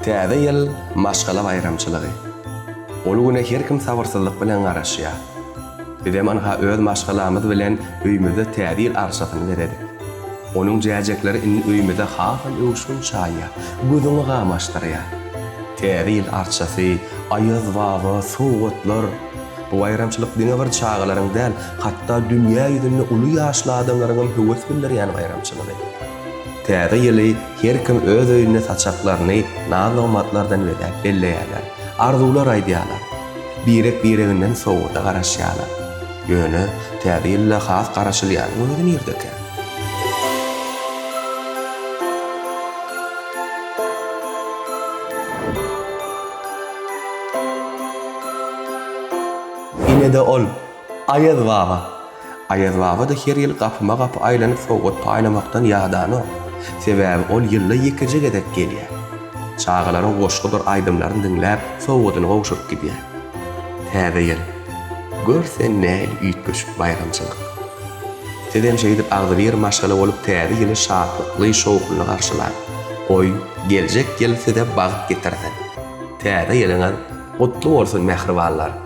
Täze ýyl maşgala baýramçylygy. Ol güne her kim sabyrsyzlyk bilen garaşýar. Bizem ynha öz maşgalamyz bilen öýümizde Täze ýyl arçasyny bezedik. Onuň jäjekleri indi öýümize hasam öwüşgin çaýýar, gözüňi gamaşdyrýar. Täze ýyl arçasy, Aýaz baba, sowgatlar. Bu baýramçylyk diňe bir çagalaryň däl, hatda dünýä ýüzünde uly ýaşly adamlaryňam höwes bildirýän baýramçylygy. Täze ýyly her kim öz öýünde saçaklaryny naz-nygmatlardan bezäp belleýärler, arzuwlar aýdýarlar. Birek-bireginden sowgada garaşýarlar. Ýöne Täze ýylda has garaşylýanyň özi nirdekä? Ine-de ol, Aýaz baba! Aýaz baba-da her ýyl gapyma-gapy aýlanyp sowgat paýlamakdan ýadanok. Sebäbi ol ýylda ýekeje gezek gelýär. Çagalaryň goşgudyr aýdymlaryny diňläp, sowgadyny gowşuryp gidýär. Täze ýyl. Gör sen nähili üýtgeşik baýramçylyk. Sizem şeýdip agzybir maşgala bolup täze ýyly şatlykly, şowhunly garşylaň. Goý, geljek ýyl size bagt getirsin. Täze ýylyňyz gutly bolsun mähribanlar!